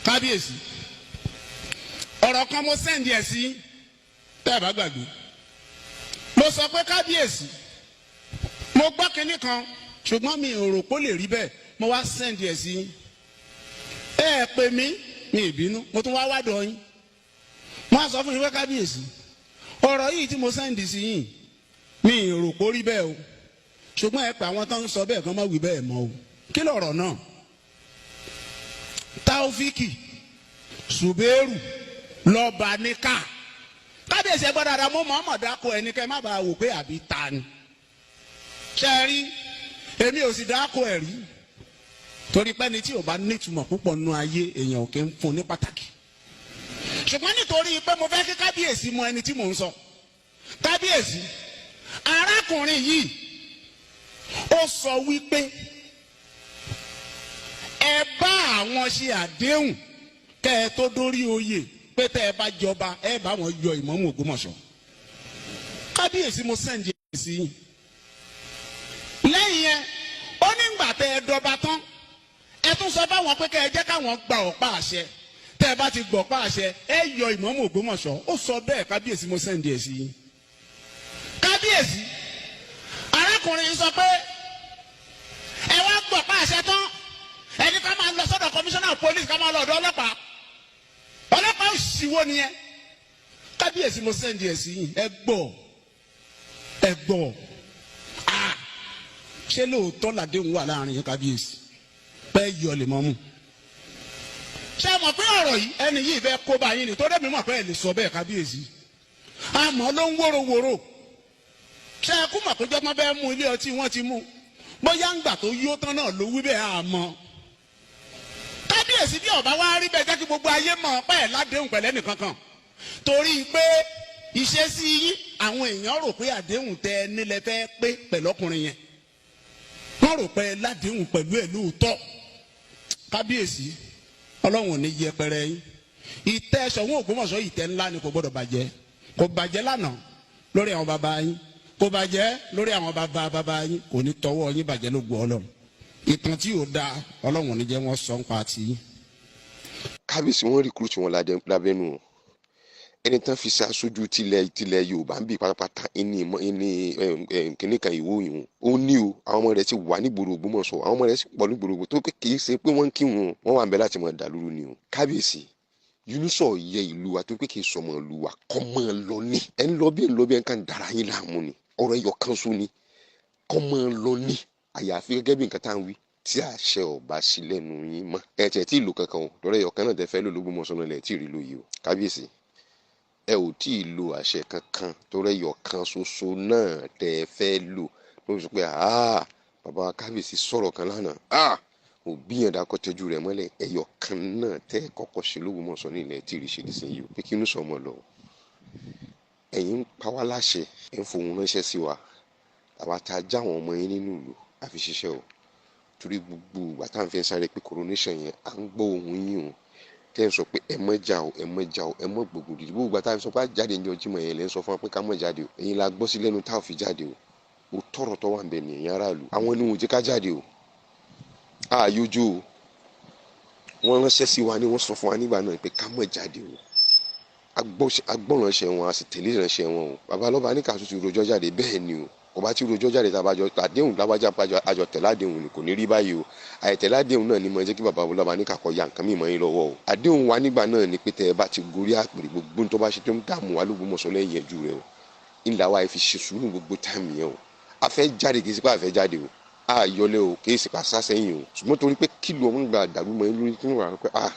Kábíyèsí, ọ̀rọ̀ kan mo send ẹ̀ sí, tẹ́ ẹ bá gbàgbé. Mo sọ pé, kábíyèsí, mo gbọ́ kinní kan, ṣùgbọ́n mi ò rò pé ó lè rí bẹ́ẹ̀. Mo wá send ẹ̀ sí. Ẹ ẹ pè mí, mi ìbínú. Mo tún wá wádọ̀ yín, mo á sọ fún yín pé, kábíyèsí, ọ̀rọ̀ yìí tí mo send sí yín, mi ò rò pé ó rí bẹ́ẹ̀ o, ṣùgbọ́n ẹ pè àwọn tó ń sọ bẹ́ẹ̀ kán má wí bẹ́ẹ̀ mọ́ o. Kí lọ̀rọ̀ náà? Taofiki Suberu lọ́ba níkà. Kábíyèsí, ẹ gbọ́ dáadáa. Mo mọ̀ọ́mọ̀ dáko ẹni kẹ́ má bàa wò pé àbí ta ni ṣe é rí. Èmi ò sì dáko ẹ̀ rí, torí pé ẹni tí ò bá nítumọ̀ púpọ̀ nínú ayé èèyàn ò kí ń fún ní pàtàkì. Ṣùgbọ́n nítorí pé mo fẹ́ kí kábíyèsí mọ ẹni tí mò ń sọ, kábíyèsí, arákùnrin yìí, ó sọ wípé ẹ bá àwọn ṣe àdéhùn kẹ́ ẹ tó dórí oyè, pé tẹ́ ẹ bá jọba, ẹ bá wọn yọ ìmáàmù Ògbómọ̀ṣọ́. Kábíyèsí, mo send ẹ̀ sí yín. Lẹ́yìn yẹn, ó nígbà tẹ́ ẹ dọba tán, ẹ tún sọ fáwọn pé kẹ́ ẹ jẹ́ káwọn gba ọ̀pá àṣẹ. Tẹ́ ẹ bá ti gbọ̀ ọ̀pá àṣẹ, ẹ yọ ìmáàmù Ògbómọ̀ṣọ́. Ó sọ bẹ́ẹ̀. Kábíyèsí, mo send ẹ̀ sí yín. Kábíyèsí, arákùnrin yìí sọ pé ẹ wá gbọ̀ ọ̀pá àṣẹ tán, ẹni ká máa lọ sọ́dọ̀ commissioner of police, ká máa lọ ọ̀dọ̀ ọlọ́pàá. Ọlọ́pàá òṣìwò nìyẹn. Kábíyèsí, mo send ẹ̀ sí yín. Ẹ gbọ́, ẹ gbọ́. Ah, ṣé lóòótọ́ làdéhùn wà láàrin yín, kábíyèsí, pẹ́ yọ lè mọ́ mú? Ṣé ẹ mọ̀ pé ọ̀rọ̀ yìí, ẹni yìí fẹ́ kó bá yín ni? Tó dẹ́mi mọ̀ pé ẹ lè sọ bẹ́ẹ̀, kábíyèsí, àmọ́ ló ń wóróworó. Ṣé ẹ kú mọ̀ pé jọ́gbọ́n bẹ́ẹ̀ mú ilé ọtí wọ́n ti mú? Bóyá ń gbà tó yó tán náà ló wí bẹ́ẹ̀, àmọ́ kábíyèsí, bí ọba wa rí bẹ́ẹ̀, jẹ́ kí gbogbo ayé mọ̀ pẹ́ ládéhùn pẹ̀lẹ́ nìkankan, torí pé ìṣesí yín, àwọn èèyàn rò pé àdéhùn tẹ ẹ nílẹ̀ fẹ́ pé pẹ̀lú ọkùnrin yẹn. Wọ́n rò pé ládéhùn pẹ̀lú ẹ̀ lóòótọ́. Kábíyèsí, Ọlọ́run ò ní yẹpẹrẹ yín. Ìtẹ́ Ṣọ̀ún Ògbómọ̀ṣọ́, ìtẹ́ ńlá ni, kò gbọ́dọ̀ bàjẹ́. Kò bàjẹ́ lánàá lórí àwọn bàbá yín, kò bàjẹ́ lórí àwọn bàbá bàbá yín, kò ní tọwọ́ yín bàjẹ́ ló gbọ́. Ọlọ́run, ìtàn tí yóò dáa, Ọlọ́run ò ní jẹ́ wọ́n sọ ń pa tì yín. Kábíyèsí, wọn recruit wọn lábẹ́nu o. Ẹni tán fi ṣe aṣojú tilẹ̀ Yorùbá ń bì pátápátá ní ní kìnnì kan ìwó yìí, ó ní o. Àwọn ọmọ rẹ̀ ti wà nígboro Ògbómọ̀ṣọ́, àwọn ọmọ rẹ̀ sì pọ̀ nígboro tó kì í ṣe pé wọ́n ń kí wọn, wọ́n wà ń bẹ láti mọ̀ dàlúrú ni o. Kábíyèsí, Yunusa yẹ ìlú wa tó pé kì í sọmọ ìlú wa, kọ́ mọ́ ẹ lọ ní. Ẹ ń lọ bí ẹ ń lọ bí ẹ ń kàn dára yín láàmú ni. Ọ̀rọ̀ ẹyọ kan sún ni, kọ́ mọ́ ẹ lọ ní. Àyàfi gẹ́gẹ́ bí nǹkan tá à ń wí, tí àṣẹ ọba sí lẹ́nu yín mọ́, ẹ tẹ̀ tí ìlú kankan o. Lọ́rọ̀ ẹyọ kan náà tẹ fẹ́ lò l'Ógbómọ̀ṣọ́ náà lẹ̀ tí ì rí lò yìí o. Kábíyèsí, ẹ ò tí ì lo àṣẹ kankan torí ẹyọ kan ṣoṣo náà tẹ fẹ́ lò ló sọ pé, bàbá kábíyèsí sọ̀rọ̀ kan lánàá, òbí yẹn dákọ́ tẹ́jú rẹ̀ mọ́lẹ̀. Ẹyọ kan náà tẹ́ kọ́kọ́ ṣe l'Ógbómọ̀ṣọ́ ní ilẹ̀ tí ì rí ṣe nísìnyí o, pé kí inú sọ ọmọ lọ. Ẹ̀yin ń pa wá láṣẹ, ẹ̀ ń fohùn ránṣẹ́ sí wa. Àwa tá a já àwọn ọmọ yín nínú ìlú àfi ṣiṣẹ́ o, torí gbogbo ìgbà tá à ń fi sáré pé coronation yẹn, à ń gbọ́ ohùn yín o, tẹ́ ẹ sọ pé ẹ mọ́ jà o, ẹ mọ́ jà o, ẹ mọ́ gbogbo dìde. Gbogbo ìgbà tá à ń sọ pé jáde ní ọjímọ̀ yẹn, lẹ́ ń sọ fún wa pé ká mọ̀ jáde o. Ẹ̀yin la gbọ́ sí lẹ́nu tá ò fi jáde o. O tọrọ tọ́ wà ń bẹ nìyẹn. Aráàlú, àwọn ni wọn ò jẹ́ ká jáde o. Àyójú o, wọ́n ránṣẹ́ sí wa ni, wọ́n sọ fún wa nígbà náà pé ká mọ̀ jáde o. Agbọ́ránṣẹ́ wọn, a sì tẹ̀lé ìránṣẹ́ wọn o. Bàbá lọ́ba ní kàtúntì ti rojọ́ jáde. Bẹ́ẹ̀ ni o, kò bá ti rojọ́ jáde, tàbájọ àdéhùn lábájá, àjọ tẹ̀lé àdéhùn ni, kò ní rí báyìí o. Àìtẹ̀lé àdéhùn náà ni mo jẹ́ kí bàbá lọ́ba ní kàkọ́ ya nǹkan mìíràn yín lọ́wọ́ o. Àdéhùn wa nígbà náà ni pé tẹ́ ẹ bá ti gorí àpèrè, gbogbo tó bá ṣe tó ń dààmú wa l'Ógbómọ̀ṣọ́ lẹ́yìn ẹ̀jú rẹ o. Ńlá wa fi ṣe sùúrù gbogbo time yẹn o. A fẹ́ jáde, kì í ṣe pé a fẹ́ jáde o, a yọlé o, kì í ṣe pé a sá sẹ́yìn o. Ṣùgbọ́n torí pé kílò ọmọ gbà dàrú mọ́ lórí, kí wọ́n wà pé ah,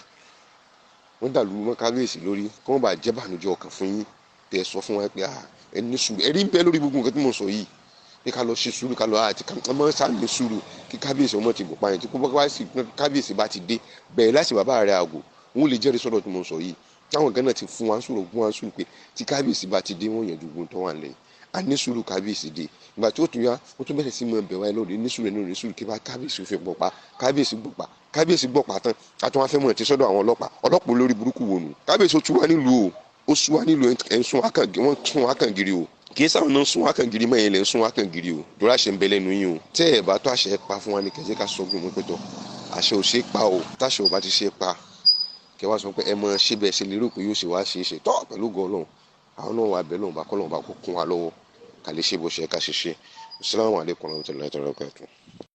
wọ́n dàlú mọ́ kábíyèsí lórí, kí wọ́n bá jẹ́ bànújẹ́ ọkàn fún yín, tẹ́ sọ fún wa pé ah, ẹ ní sùúrù. Ẹ̀rí ń bẹ lórí gbogbo nǹkan tí mo sọ yìí, pé ká lọ ṣe sùúrù, ká lọ àti ká ọmọ sá ní sùúrù kí kábíyèsí ọmọ ti gbọ̀pá yẹn. Tí kò bá sí kábíyèsí bá ti dé bẹ̀rẹ̀ láti bàbá rẹ̀ àgò, wọn lè jẹ́rìí sọ́dọ̀ tí mo sọ yìí. Táwọn kan náà ti fún wa sùúrù, fún wa sùúrù pé tí kábíyèsí bá ti dé, wọ́n yẹn ju gbogbo tó wà lẹ́yìn. A ní sùúrù, kábíyèsí dé. Ìgbà tí ó tún yá, ó tún bẹ̀rẹ̀ sí mọ bẹ̀ wáyé lóde ní sùúrù, ní sùúrù kí bá kábíyèsí fi gbọ̀pá. Kábíyèsí gbọ̀pá, kábíyèsí gbọ̀pá tán, a tún wá fẹ́ mọ̀ ti sọ́dọ̀ àwọn ọlọ́pàá. Ọlọ́pàá olórí burúkú wò nù? Kábíyèsí, ó tú wá nílùú o, ó sú wá nílùú. Ẹ̀ ń sún wá kàn, wọ́n sún wá kàn gírí o. Kì í sáwọn náà sún wá kàn gírí mọ́, ẹ̀yìn lẹ̀ ń sún wá kàn gírí o. Dọ́rọ́ àṣẹ ń bẹ lẹ́nu yín o. Tẹ́ ẹ̀ bá tó àṣẹ pa fún wa ní kẹ̀jẹ́ ká sọ gbọ́n pẹ́tọ́, àṣẹ ò ṣe é pa o. Táṣẹ ò bá ti ṣe é pa, Kẹ wá sọ pé ẹ mọ ṣé bẹ́ẹ̀ ṣe lérò pé yóò ṣe wá ṣe é ṣe tọ́ pẹ̀lú ògo Ọlọ́run. Àwọn náà wà bẹ́ẹ̀ lọ́run bá kọ́ lọ́run bá kó kún wa lọ́wọ́ ká lè ṣe bó ṣe ká ṣe ṣe. Assalamu alaikum warahmatullahi wabarakatuh.